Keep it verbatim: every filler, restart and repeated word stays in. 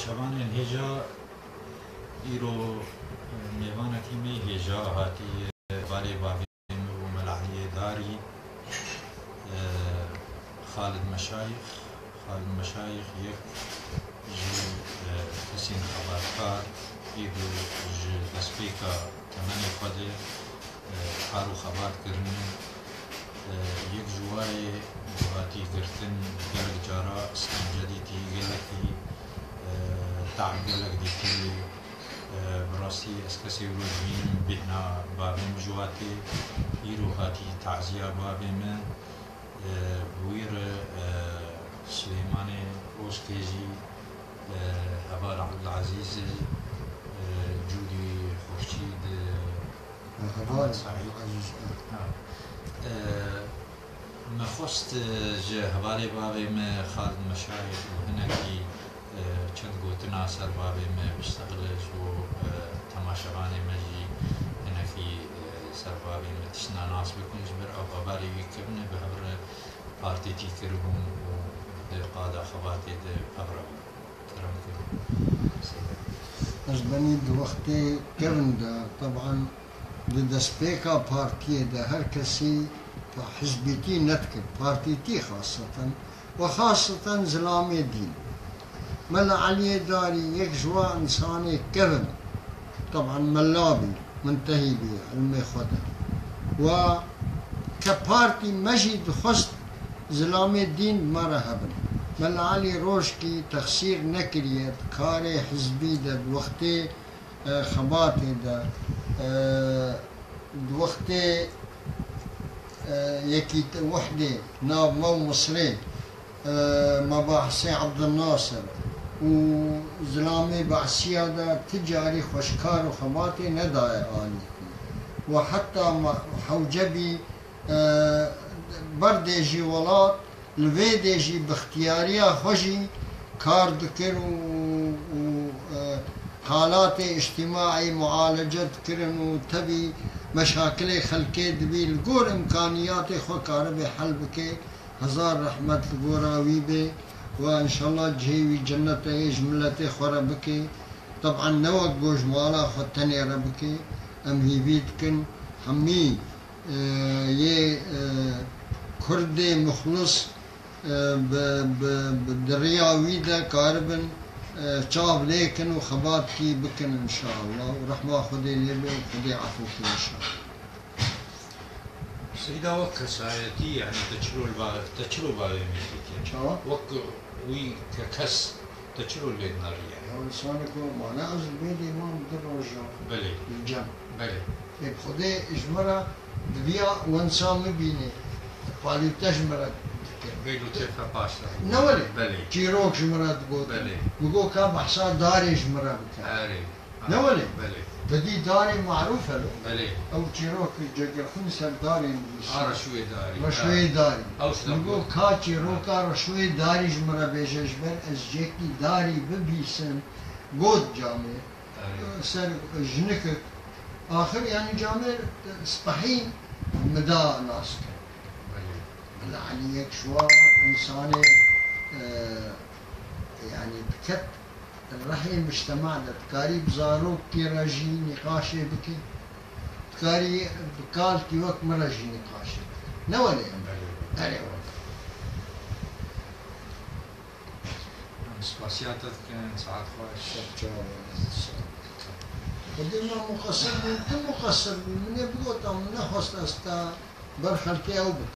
Şevanên hêja îro, e, mêvanekî me hêja hatî, e, hevalê bavê min û Mela Eliyê Darî, e, Xalid Meşayix, Xalid Meşayix yek ji, e, kesên xebatkar ê ku ji destpêka temenê xwe de, e, kar û xebat kirine. E, yek ji warê ku hatî girtin, gelek cara îşkence dîtî, gelekî, e, te'b gelek dîtî. E, bi rastî ez kesê wilo dibînim bêhna bavê min ji watê. Îro hatî taziya bavê min. E, bi wî re, e, Silêmanê Ozkê jî, e, heval Ebdulezîz, e, Cûdî Xurşîd, e, Heval Saîd. Ebdulezîz, e. Ha. E, me xwest, e, ji hevalê bavê me Xalid Meşayix û hinekî, e, çend gotina ser bavê me biştexile ji bo, e, temaşevanê me jî hinekî, e, ser bavê me tiştna nas bikin, ji ber ew hevalê wî kevin e, bi hev re partîtî kiribûn û di qada xebatê de bi hev re bûn. Kerem kir. Ez benî di wextê kevin de, teban, di destpêka partiyê de her kesî hizbîtî nedikir, partîtî xaseten, we xaseten zilamê dîn. Mela Eliyê Darî yek ji wa însanê kevin, teban mela bî, muntehî bî ilmê xwe de. Wa ke partî me jî dixwest zilamê dîn bi me re hebin. Mela Elî rojkî texsîr nekiriye di karê hizbî de, di wextê, e, xebatê de, e, di wextê, e, yekî te-, wehdê nav me û Misrê, e, mebahsê Ebdulnasir û zilamê Behsiya de ti carî xwe ji kar û xebatê nedaye alî. Û heta me-, Hewcebî, e, berdê jî welat, li vê dê jî bi ixtiyariya xwe jî kar dikir û, û, e, halatê îctîmaî mualece dikirin û tevî meşakilê xelkê dibî, li gor îmkaniyatê xwe karibê hel bike. Hezar rehmet li gora wî bê. Wa înşallah cihê wî cennet e, yê ji miletê xwe re bike. Teban ne wek ku ji mala xwe tenê re bike. Em hîvî dikin hemî, e, yê, e, Kurdê muxlis, e, bi, bi, bi, di riya wî de karibin, e, çav lêkin û xebatkî bikin înşallah. Û rehma Xwedê lê be û Xwedê efû ke înşallah. Seyda, wek kesayetî, yani te çilo li ba-, te çilo bavê min dîtiye? Çawa? Wek wî ke kes te çilo lê dineriye? Ya însanê ku mane ez li bê dê mam du roja. Belê. Li cem. Belê. Ê bi Xwedê ji min re diviya wensa min bîne. Palîte ji min re dike. Veylo tefe paşta. Ne welê? Belê. Çîrok ji min re digot. Belê. Min got ka behsa darê ji min re bike. Erê. Ne welê? Belê. Te dî darê marûf e lo. Belê. Ew çîrok cegirxin ser darê nivîsî. A reşwê darî. Reşwê darî. Ew şte Min got, ka çîroka reşwê darî ji min re bêje, ji ber ez cekî darî bibîsim. Got camê. Erê. Ser jinik. Axir, yani, camê spehî min da nas kir. Belê. Bila Elî yek ji wan însanê, e, yani, diket rehê mujtema de, dikarî bi zarokê re jî nîqaşê bikî, dikarî bi kalkî wek min re jî nîqaşê bikî. Ne welê em? Belê. Erê welê. Em spasiya te dikin, saet xweş. Ser çawa. Xwedê me muqesir bû, tu muqesir bû. Min ê bigota, min nexwest ez te ber xelkê ew bim.